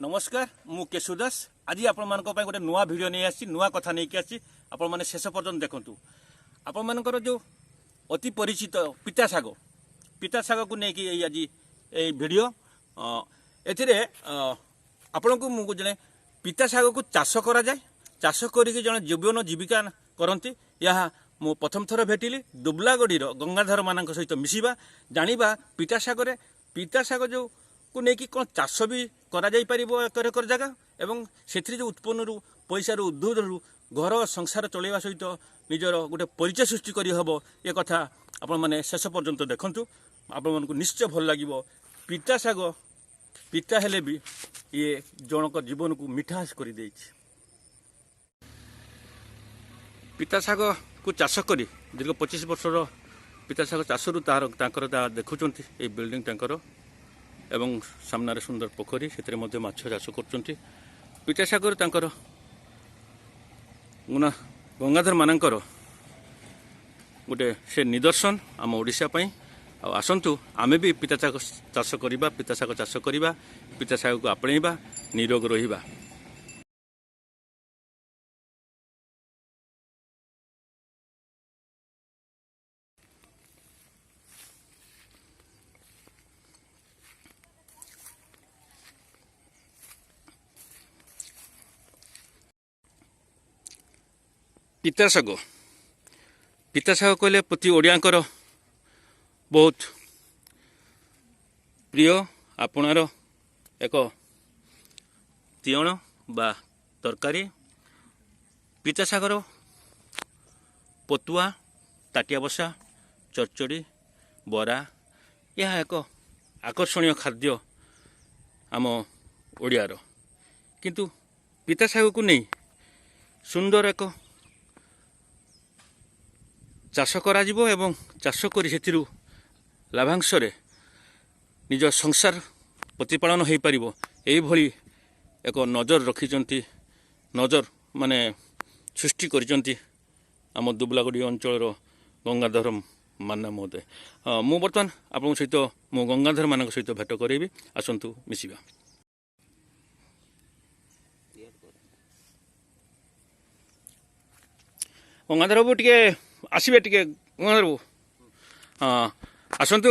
ନମସ୍କାର, ମୁଁ କେଶୁ ଦାସ। ଆଜି ଆପଣମାନଙ୍କ ପାଇଁ ଗୋଟେ ନୂଆ ଭିଡ଼ିଓ ନେଇ ଆସିଛି, ନୂଆ କଥା ନେଇକି ଆସିଛି। ଆପଣମାନେ ଶେଷ ପର୍ଯ୍ୟନ୍ତ ଦେଖନ୍ତୁ। ଆପଣମାନଙ୍କର ଯେଉଁ ଅତି ପରିଚିତ ପିତା ଶାଗ, ପିତା ଶାଗକୁ ନେଇକି ଏଇ ଆଜି ଏଇ ଭିଡ଼ିଓ। ଏଥିରେ ଆପଣଙ୍କୁ ମୁଁ ଜଣେ ପିତା ଶାଗକୁ ଚାଷ କରାଯାଏ, ଚାଷ କରିକି ଜଣେ ଜୀବନ ଜୀବିକା କରନ୍ତି, ଏହା ମୁଁ ପ୍ରଥମ ଥର ଭେଟିଲି। ଦୁବଲାଗଡ଼ିର ଗଙ୍ଗାଧର ମାନଙ୍କ ସହିତ ମିଶିବା, ଜାଣିବା ପିତା ଶାଗରେ ପିତା ଶାଗ ଯେଉଁକୁ ନେଇକି କ'ଣ ଚାଷ ବି କରାଯାଇପାରିବ ଏକର ଏକର ଜାଗା, ଏବଂ ସେଥିରେ ଯେଉଁ ଉତ୍ପନ୍ନରୁ ପଇସାରୁ ଉଦ୍ଧୁଦରୁ ଘର ସଂସାର ଚଳାଇବା ସହିତ ନିଜର ଗୋଟେ ପରିଚୟ ସୃଷ୍ଟି କରିହେବ, ଏ କଥା ଆପଣମାନେ ଶେଷ ପର୍ଯ୍ୟନ୍ତ ଦେଖନ୍ତୁ, ଆପଣମାନଙ୍କୁ ନିଶ୍ଚୟ ଭଲ ଲାଗିବ। ପିତା ଶାଗ ପିତା ହେଲେ ବି ଇଏ ଜଣଙ୍କ ଜୀବନକୁ ମିଠାସ କରିଦେଇଛି। ପିତା ଶାଗକୁ ଚାଷ କରି ଦୀର୍ଘ 25 ବର୍ଷର ପିତା ଶାଗ ଚାଷରୁ ତାହାର ତାଙ୍କର ତାହା ଦେଖୁଛନ୍ତି ଏଇ ବିଲ୍ଡିଂ ତାଙ୍କର, ଏବଂ ସାମ୍ନାରେ ସୁନ୍ଦର ପୋଖରୀ, ସେଥିରେ ମଧ୍ୟ ମାଛ ଚାଷ କରୁଛନ୍ତି। ପିତା ଶାଗରୁ ତାଙ୍କର ଗୁଣା ଗଙ୍ଗାଧର ମାନଙ୍କର ଗୋଟେ ସେ ନିଦର୍ଶନ ଆମ ଓଡ଼ିଶା ପାଇଁ। ଆଉ ଆସନ୍ତୁ ଆମେ ବି ପିତା ଶାଗ ଚାଷ କରିବା, ପିତା ଶାଗ ଚାଷ କରିବା, ପିତା ଶାଗକୁ ଆପଣେଇବା, ନିରୋଗ ରହିବା। ପିତା ଶାଗ, ପିତା ଶାଗ କହିଲେ ପ୍ରତି ଓଡ଼ିଆଙ୍କର ବହୁତ ପ୍ରିୟ ଆପଣାର ଏକ ତିଅଣ ବା ତରକାରୀ। ପିତା ଶାଗର ପତୁଆ, ତାଟିଆ ବସା, ଚଡ଼ଚଡ଼ି, ବରା, ଏହା ଏକ ଆକର୍ଷଣୀୟ ଖାଦ୍ୟ ଆମ ଓଡ଼ିଆର। କିନ୍ତୁ ପିତା ଶାଗକୁ ନେଇ ସୁନ୍ଦର ଏକ ଚାଷ କରାଯିବ ଏବଂ ଚାଷ କରି ସେଥିରୁ ଲାଭାଂଶରେ ନିଜ ସଂସାର ପ୍ରତିପାଳନ ହୋଇପାରିବ, ଏଇଭଳି ଏକ ନଜର ରଖିଛନ୍ତି, ନଜର ମାନେ ସୃଷ୍ଟି କରିଛନ୍ତି ଆମ ଦୁବଲାଗଡ଼ି ଅଞ୍ଚଳର ଗଙ୍ଗାଧର ମାନା ମହୋଦୟ। ମୁଁ ବର୍ତ୍ତମାନ ଆପଣଙ୍କ ସହିତ ମୁଁ ଗଙ୍ଗାଧର ମାନଙ୍କ ସହିତ ଭେଟ କରାଇବି, ଆସନ୍ତୁ ମିଶିବା। ଗଙ୍ଗାଧର ବାବୁ ଟିକେ ଆସିବେ, ଟିକେ ଗଙ୍ଗାଧର ବାବୁ, ହଁ ଆସନ୍ତୁ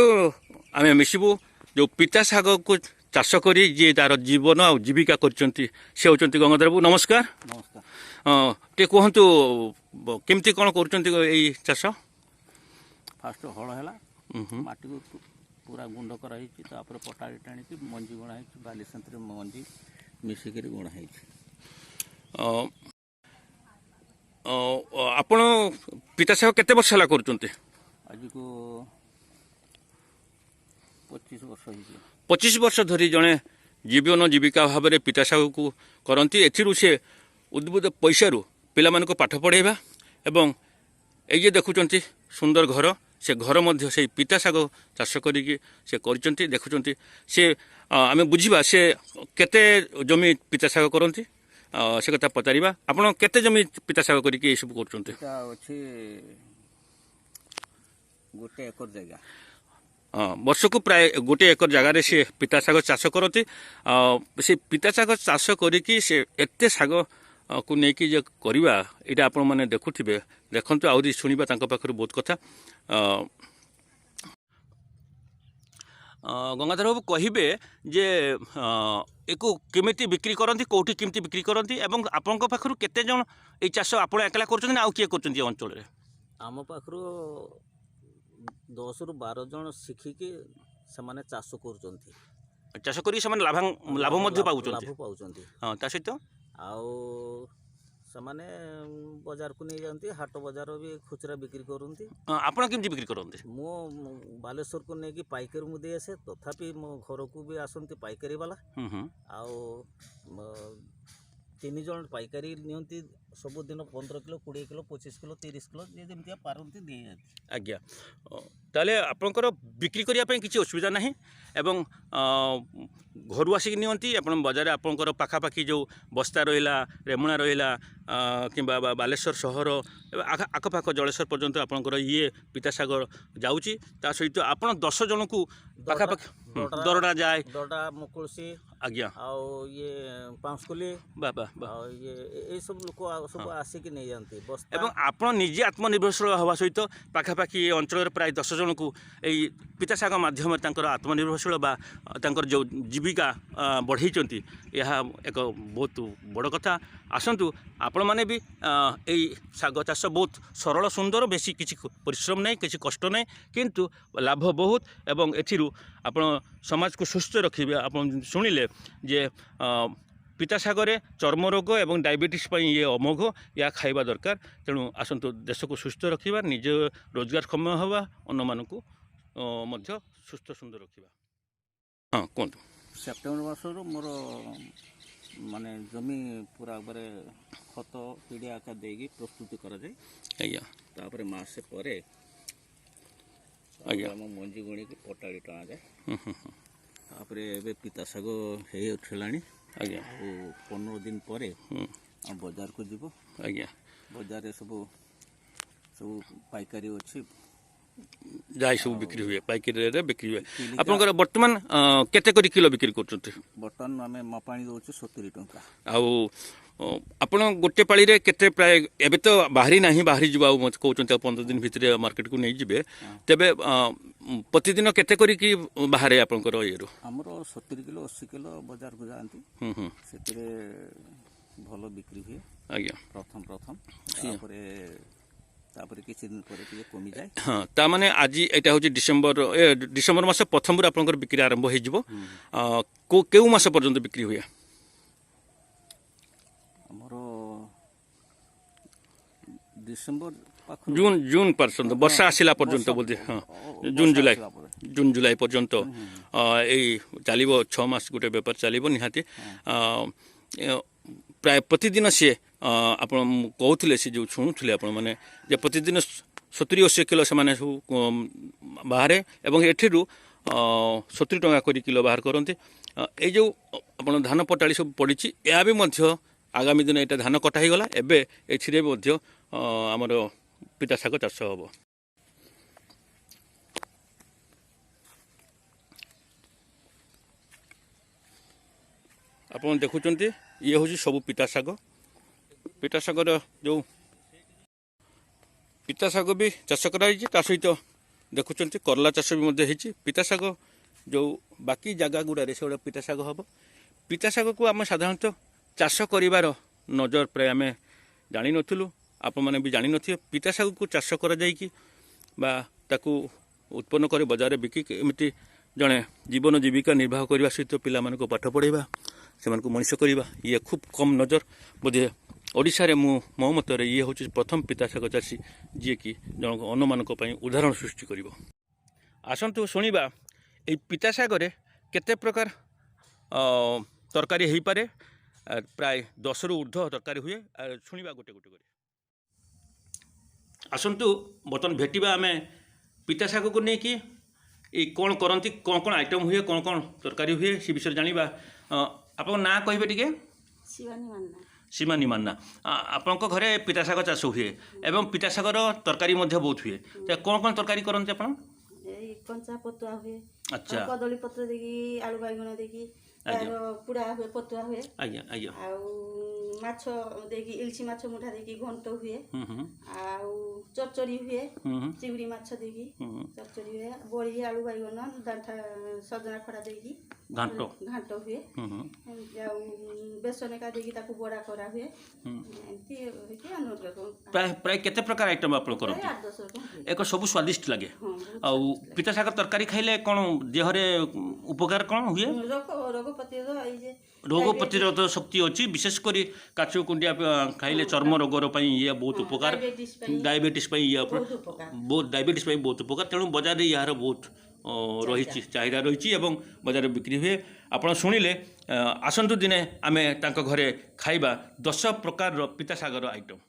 ଆମେ ମିଶିବୁ। ଯେଉଁ ପିତା ଶାଗକୁ ଚାଷ କରି ଯିଏ ତାର ଜୀବନ ଆଉ ଜୀବିକା କରିଛନ୍ତି ସେ ହେଉଛନ୍ତି ଗଙ୍ଗାଧର ବାବୁ। ନମସ୍କାର। ନମସ୍କାର। ହଁ, ଟିକେ କୁହନ୍ତୁ କେମିତି କ'ଣ କରୁଛନ୍ତି ଏଇ ଚାଷ? ଫାଷ୍ଟ ହଳ ହେଲା, ମାଟିକୁ ପୁରା ଗୁଣ୍ଡ କରାହେଇଛି, ତାପରେ ପଟାଳି ଟାଣିକି ମଞ୍ଜି ବୁଣା ହେଇଛି, ବାଲି ସାଥିରେ ମଞ୍ଜି ମିଶିକିରି ବୁଣା ହେଇଛି। ଆପଣ ପିତା ଶାଗ କେତେ ବର୍ଷ ହେଲା କରୁଛନ୍ତି? ଆଜିକୁ 25 ବର୍ଷ ହେଇଯିବ। 25 ବର୍ଷ ଧରି ଜଣେ ଜୀବନ ଜୀବିକା ଭାବରେ ପିତା ଶାଗକୁ କରନ୍ତି। ଏଥିରୁ ସେ ଉଦ୍ଭୁତ ପଇସାରୁ ପିଲାମାନଙ୍କୁ ପାଠ ପଢ଼ାଇବା, ଏବଂ ଏଇ ଯେ ଦେଖୁଛନ୍ତି ସୁନ୍ଦର ଘର, ସେ ଘର ମଧ୍ୟ ସେଇ ପିତା ଶାଗ ଚାଷ କରିକି ସେ କରିଛନ୍ତି। ଦେଖୁଛନ୍ତି ସେ, ଆମେ ବୁଝିବା ସେ କେତେ ଜମି ପିତା ଶାଗ କରନ୍ତି, ସେ କଥା ପଚାରିବା। ଆପଣ କେତେ ଜମି ପିତା ଶାଗ କରିକି ଏଇସବୁ କରୁଛନ୍ତି? ଏଇଟା ଅଛି 1 ଏକର ଜାଗା। ହଁ, ବର୍ଷକୁ ପ୍ରାୟ 1 ଏକର ଜାଗାରେ ସେ ପିତା ଶାଗ ଚାଷ କରନ୍ତି। ସେ ପିତା ଶାଗ ଚାଷ କରିକି ସେ ଏତେ ଶାଗକୁ ନେଇକି ଯେ କରିବା, ଏଇଟା ଆପଣମାନେ ଦେଖୁଥିବେ। ଦେଖନ୍ତୁ ଆହୁରି ଶୁଣିବା ତାଙ୍କ ପାଖରୁ ବହୁତ କଥା। ଗଙ୍ଗାଧର ବାବୁ କହିବେ ଯେ ଏକୁ କେମିତି ବିକ୍ରି କରନ୍ତି, କେଉଁଠି କେମିତି ବିକ୍ରି କରନ୍ତି, ଏବଂ ଆପଣଙ୍କ ପାଖରୁ କେତେ ଜଣ ଏଇ ଚାଷ ଆପଣ ଏକଲା କରୁଛନ୍ତି ନା ଆଉ କିଏ କରୁଛନ୍ତି ଏ ଅଞ୍ଚଳରେ? ଆମ ପାଖରୁ 10ରୁ 12 ଜଣ ଶିଖିକି ସେମାନେ ଚାଷ କରୁଛନ୍ତି। ଚାଷ କରିକି ସେମାନେ ଲାଭ ମଧ୍ୟ ପାଉଛନ୍ତି। ଲାଭ ପାଉଛନ୍ତି। ହଁ, ତା ସହିତ ଆଉ ସେମାନେ ବଜାରକୁ ନେଇଯାଆନ୍ତି, ହାଟ ବଜାର ବି ଖୁଚୁରା ବିକ୍ରି କରନ୍ତି। ହଁ, ଆପଣ କେମିତି ବିକ୍ରି କରନ୍ତି? ମୁଁ ବାଲେଶ୍ୱରକୁ ନେଇକି ପାଇକାରୀ ମୁଁ ଦେଇ ଆସେ, ତଥାପି ମୋ ଘରକୁ ବି ଆସନ୍ତି ପାଇକାରୀ ବାଲା। ଆଉ 3 ଜଣ ପାଇକାରୀ ନିଅନ୍ତି ସବୁଦିନ 15 କିଲୋ, 20 କିଲୋ, 25 କିଲୋ, 30 କିଲୋ, ଯିଏ ଯେମିତିଆ ପାରନ୍ତି ଦେଇଯାନ୍ତି। ଆଜ୍ଞା, ତାହେଲେ ଆପଣଙ୍କର ବିକ୍ରି କରିବା ପାଇଁ କିଛି ଅସୁବିଧା ନାହିଁ ଏବଂ ଘରୁ ଆସିକି ନିଅନ୍ତି। ଆପଣ ବଜାରରେ ଆପଣଙ୍କର ପାଖାପାଖି ଯେଉଁ ବସ୍ତା ରହିଲା, ରେମୁଣା ରହିଲା କିମ୍ବା ବାଲେଶ୍ୱର ସହର ଏବଂ ଆଖପାଖ ଜଳେଶ୍ୱର ପର୍ଯ୍ୟନ୍ତ ଆପଣଙ୍କର ଇଏ ପିତା ଶାଗ ଯାଉଛି। ତା ସହିତ ଆପଣ 10 ଜଣଙ୍କୁ ପାଖାପାଖି ଦରଡ଼ା ଯାଏ। ଦରଡ଼ା, ମୁକୁଳସି। ଆଜ୍ଞା। ଆଉ ଇଏ ପାଉଁଶକୁଲି। ବା ବା ବା। ଆଉ ଇଏ ଏଇସବୁ ଲୋକ ଆଉ ସବୁ ଆସିକି ନେଇଯାଆନ୍ତି ବସ୍ତା। ଏବଂ ଆପଣ ନିଜେ ଆତ୍ମନିର୍ଭରଶୀଳ ହେବା ସହିତ ପାଖାପାଖି ଏ ଅଞ୍ଚଳରେ ପ୍ରାୟ 10 ଜଣଙ୍କୁ ଏଇ ପିତା ଶାଗ ମାଧ୍ୟମରେ ତାଙ୍କର ଆତ୍ମନିର୍ଭରଶୀଳ ବା ତାଙ୍କର ଯେଉଁ ଜୀବିକା ବଢ଼େଇଛନ୍ତି, ଏହା ଏକ ବହୁତ ବଡ଼ କଥା। ଆସନ୍ତୁ ଆପଣମାନେ ବି ଏଇ ଶାଗ ଚାଷ ବହୁତ ସରଳ, ସୁନ୍ଦର, ବେଶୀ କିଛି ପରିଶ୍ରମ ନାହିଁ, କିଛି କଷ୍ଟ ନାହିଁ, କିନ୍ତୁ ଲାଭ ବହୁତ ଏବଂ ଏଥିରୁ ଆପଣ ସମାଜକୁ ସୁସ୍ଥ ରଖିବେ। ଆପଣ ଶୁଣିଲେ ଯେ ପିତା ଶାଗରେ ଚର୍ମ ରୋଗ ଏବଂ ଡାଇବେଟିସ୍ ପାଇଁ ଇଏ ଅମୋଘ, ଏହା ଖାଇବା ଦରକାର। ତେଣୁ ଆସନ୍ତୁ ଦେଶକୁ ସୁସ୍ଥ ରଖିବା, ନିଜ ରୋଜଗାରକ୍ଷମ ହେବା, ଅନ୍ୟମାନଙ୍କୁ ମଧ୍ୟ ସୁସ୍ଥ ସୁନ୍ଦର ରଖିବା। ହଁ, କୁହନ୍ତୁ। ସେପ୍ଟେମ୍ବର ମାସରୁ ମୋର ମାନେ ଜମି ପୁରା ଉପରେ ଖତ ପିଡ଼ିଆ ଆକାର ଦେଇକି ପ୍ରସ୍ତୁତି କରାଯାଏ। ଆଜ୍ଞା। ତାପରେ ମାସେ ପରେ ଆମ ମଞ୍ଜି ବୁଣିକି ପଟାଳି ଟଣାଯାଏ। ହୁଁ ହୁଁ ହୁଁ ତାପରେ ଏବେ ପିତା ଶାଗ ହେଇ ଉଠିଲାଣି। ଆଜ୍ଞା। ଆଉ 15 ଦିନ ପରେ ଆମ ବଜାରକୁ ଯିବ। ଆଜ୍ଞା। ବଜାରରେ ସବୁ ସବୁ ପାଇକାରୀ ଅଛି। ଯାଇ ସବୁ ବିକ୍ରି ହୁଏ, ପାଇକାରୀରେ ବିକ୍ରି ହୁଏ। ଆପଣଙ୍କର ବର୍ତ୍ତମାନ କେତେ କରି କିଲୋ ବିକ୍ରି କରୁଛନ୍ତି? ବର୍ତ୍ତମାନ ଆମେ ମପାଣି ଦେଉଛୁ 70 ଟଙ୍କା। ଆଉ ଆପଣ ଗୋଟେ ପାଳିରେ କେତେ ପ୍ରାୟ? ଏବେ ତ ବାହାରି ନାହିଁ, ବାହାରି ଯିବ ଆଉ ମୋତେ କହୁଛନ୍ତି ଆଉ 15 ଦିନ ଭିତରେ ମାର୍କେଟକୁ ନେଇଯିବେ। ତେବେ ପ୍ରତିଦିନ କେତେ କରିକି ବାହାରେ ଆପଣଙ୍କର ଇଏରୁ? ଆମର 70 କିଲୋ, 80 କିଲୋ ବଜାରକୁ ଯାଆନ୍ତି। ହୁଁ ହୁଁ ସେଥିରେ ଭଲ ବିକ୍ରି ହୁଏ। ଆଜ୍ଞା। ପ୍ରଥମ ପ୍ରଥମ, ତାପରେ ତାପରେ କିଛି ଦିନ ପରେ ଟିକେ କମିଯାଏ। ହଁ, ତା ମାନେ ଆଜି ଏଇଟା ହେଉଛି ଡିସେମ୍ବର, ଡିସେମ୍ବର ମାସ ପ୍ରଥମରୁ ଆପଣଙ୍କର ବିକ୍ରି ଆରମ୍ଭ ହେଇଯିବ। କେଉଁ ମାସ ପର୍ଯ୍ୟନ୍ତ ବିକ୍ରି ହୁଏ? ଆମର ଡିସେମ୍ବର ପାଖରୁ ଜୁନ୍ ପର୍ଯ୍ୟନ୍ତ, ବର୍ଷା ଆସିଲା ପର୍ଯ୍ୟନ୍ତ ବୋଧେ? ହଁ, ଜୁନ୍ ବର୍ଷା ଜୁଲାଇ ଆସିଲା ପରେ। ଜୁନ୍ ଜୁଲାଇ ପର୍ଯ୍ୟନ୍ତ ଏଇ ଚାଲିବ। 6 ମାସ ଗୋଟେ ବେପାର ଚାଲିବ ନିହାତି। ପ୍ରାୟ ପ୍ରତିଦିନ ସିଏ ଆପଣ କହୁଥିଲେ, ସେ ଯେଉଁ ଶୁଣୁଥିଲେ ଆପଣମାନେ ଯେ ପ୍ରତିଦିନ 70 80 କିଲୋ ସେମାନେ ସବୁ ବାହାରେ ଏବଂ ଏଠିରୁ 70 ଟଙ୍କା କରି କିଲୋ ବାହାର କରନ୍ତି। ଏଇ ଯେଉଁ ଆପଣ ଧାନ ପଟାଳି ସବୁ ପଡ଼ିଛି, ଏହା ବି ମଧ୍ୟ ଆଗାମୀ ଦିନ ଏଇଟା ଧାନ କଟା ହେଇଗଲା, ଏବେ ଏଥିରେ ମଧ୍ୟ ଆମର ପିତା ଶାଗ ଚାଷ ହେବ। ଆପଣ ଦେଖୁଛନ୍ତି ଇଏ ହେଉଛି ସବୁ ପିତା ଶାଗ। ପିତା ଶାଗର ଯେଉଁ ପିତା ଶାଗ ବି ଚାଷ କରାଯାଇଛି, ତା ସହିତ ଦେଖୁଛନ୍ତି କଲରା ଚାଷ ବି ମଧ୍ୟ ହେଇଛି। ପିତା ଶାଗ ଯେଉଁ ବାକି ଜାଗା ଗୁଡ଼ାରେ ସେଗୁଡ଼ା ପିତା ଶାଗ ହେବ। ପିତା ଶାଗକୁ ଆମେ ସାଧାରଣତଃ ଚାଷ କରିବାର ନଜର ପ୍ରାୟ ଆମେ ଜାଣିନଥିଲୁ, ଆପଣମାନେ ବି ଜାଣିନଥିବେ। ପିତା ଶାଗକୁ ଚାଷ କରାଯାଇକି ବା ତାକୁ ଉତ୍ପନ୍ନ କରି ବଜାରରେ ବିକି ଏମିତି ଜଣେ ଜୀବନ ଜୀବିକା ନିର୍ବାହ କରିବା ସହିତ ପିଲାମାନଙ୍କୁ ପାଠ ପଢ଼ାଇବା, ସେମାନଙ୍କୁ ମଣିଷ କରିବା, ଇଏ ଖୁବ୍ କମ୍ ନଜର। ବୋଧେ ଓଡ଼ିଶାରେ ମୁଁ ମୋ ମତରେ ଇଏ ହେଉଛି ପ୍ରଥମ ପିତା ଶାଗ ଚାଷୀ ଯିଏକି ଜଣଙ୍କ ଅନ୍ୟମାନଙ୍କ ପାଇଁ ଉଦାହରଣ ସୃଷ୍ଟି କରିବ। ଆସନ୍ତୁ ଶୁଣିବା ଏଇ ପିତା ଶାଗରେ କେତେ ପ୍ରକାର ତରକାରୀ ହେଇପାରେ। ପ୍ରାୟ 10ରୁ ଉର୍ଦ୍ଧ୍ୱ ତରକାରୀ ହୁଏ। ଶୁଣିବା ଗୋଟେ ଗୋଟେ କରି। ଆସନ୍ତୁ ବର୍ତ୍ତମାନ ଭେଟିବା ଆମେ ପିତା ଶାଗକୁ ନେଇକି ଏଇ କ'ଣ କରନ୍ତି, କ'ଣ କ'ଣ ଆଇଟମ୍ ହୁଏ, କ'ଣ କ'ଣ ତରକାରୀ ହୁଏ, ସେ ବିଷୟରେ ଜାଣିବା। ଆପଣଙ୍କ ନାଁ କହିବେ ଟିକେ? ଶିବାନୀ ମାନ୍ନା। ସୀମାନୀ ମାନ୍ନା। ଆପଣଙ୍କ ଘରେ ପିତା ଶାଗ ଚାଷ ହୁଏ ଏବଂ ପିତା ଶାଗର ତରକାରୀ ମଧ୍ୟ ବହୁତ ହୁଏ। ତ କ'ଣ କ'ଣ ତରକାରୀ କରନ୍ତି ଆପଣ? ଏଇ କଞ୍ଚା ପତୁଆ ହୁଏ। ଆଚ୍ଛା। ଆଉ କଦଳୀ ପତ୍ର ଦେଇକି, ଆଳୁ ବାଇଗଣ ଦେଇକି ଆଜ୍ଞା। ତାର ପୁଡ଼ା ହୁଏ, ପତୁଆ ହୁଏ। ଆଜ୍ଞା ଆଜ୍ଞା। ଆଉ ମାଛ ଦେଇକି, ଇଲିଶି ମାଛ ମୁଠା ଦେଇକି ଘଣ୍ଟ ହୁଏ। ହୁଁ ହୁଁ ଆଉ ଚଚଡ଼ି ହୁଏ। ହୁଁ ହୁଁ ଚିଙ୍ଗୁଡ଼ି ମାଛ ଦେଇକି ହୁଁ ଚଚଡ଼ି ହୁଏ। ବଡ଼ି, ଆଳୁ, ବାଇଗଣ, ଦାଣ୍ଠା, ସଜନା ଖଡ଼ା ଦେଇକି ଘାଣ୍ଟ। ଘାଣ୍ଟ ହୁଏ। ହୁଁ ହୁଁ ଏମିତି ଆଉ ବେସନ ଏକା ଦେଇକି ତାକୁ ବଡ଼ା କରା ହୁଏ। ଏମିତି ହେଇକି ଅନେକ ରକମ। ପ୍ରାୟ କେତେ ପ୍ରକାର ଆଇଟମ୍ ଆପଣ କରନ୍ତି? ପ୍ରାୟ 8 10 ରକମ ହୁଏ। ଏକ ସବୁ ସ୍ୱାଦିଷ୍ଟ ଲାଗେ। ହଁ, ବହୁତ। ଆଉ ପିତା ଶାଗ ତରକାରୀ ଖାଇଲେ କ'ଣ ଦେହରେ ଉପକାର କ'ଣ ହୁଏ? ରୋଗ ପ୍ରତିରୋଧ ଏଇ ଯେ ରୋଗ ପ୍ରତିରୋଧ ଶକ୍ତି ଅଛି। ବିଶେଷ କରି କାଚ କୁଣ୍ଡିଆ ଖାଇଲେ ଚର୍ମ ରୋଗର ପାଇଁ ଇଏ ବହୁତ ଉପକାର। ଡାଇବେଟିସ୍ ପାଇଁ ଡାଇବେଟିସ୍ ପାଇଁ ଇଏ ବହୁତ ଉପକାର। ବହୁତ, ଡାଇବେଟିସ୍ ପାଇଁ ବହୁତ ଉପକାର। ତେଣୁ ବଜାରରେ ଏହାର ବହୁତ ରହିଛି, ଚାହିଦା ରହିଛି ଏବଂ ବଜାରରେ ବିକ୍ରି ହୁଏ। ଆପଣ ଶୁଣିଲେ। ଆସନ୍ତୁ ଦିନେ ଆମେ ତାଙ୍କ ଘରେ ଖାଇବା 10 ପ୍ରକାରର ପିତା ଶାଗର ଆଇଟମ୍।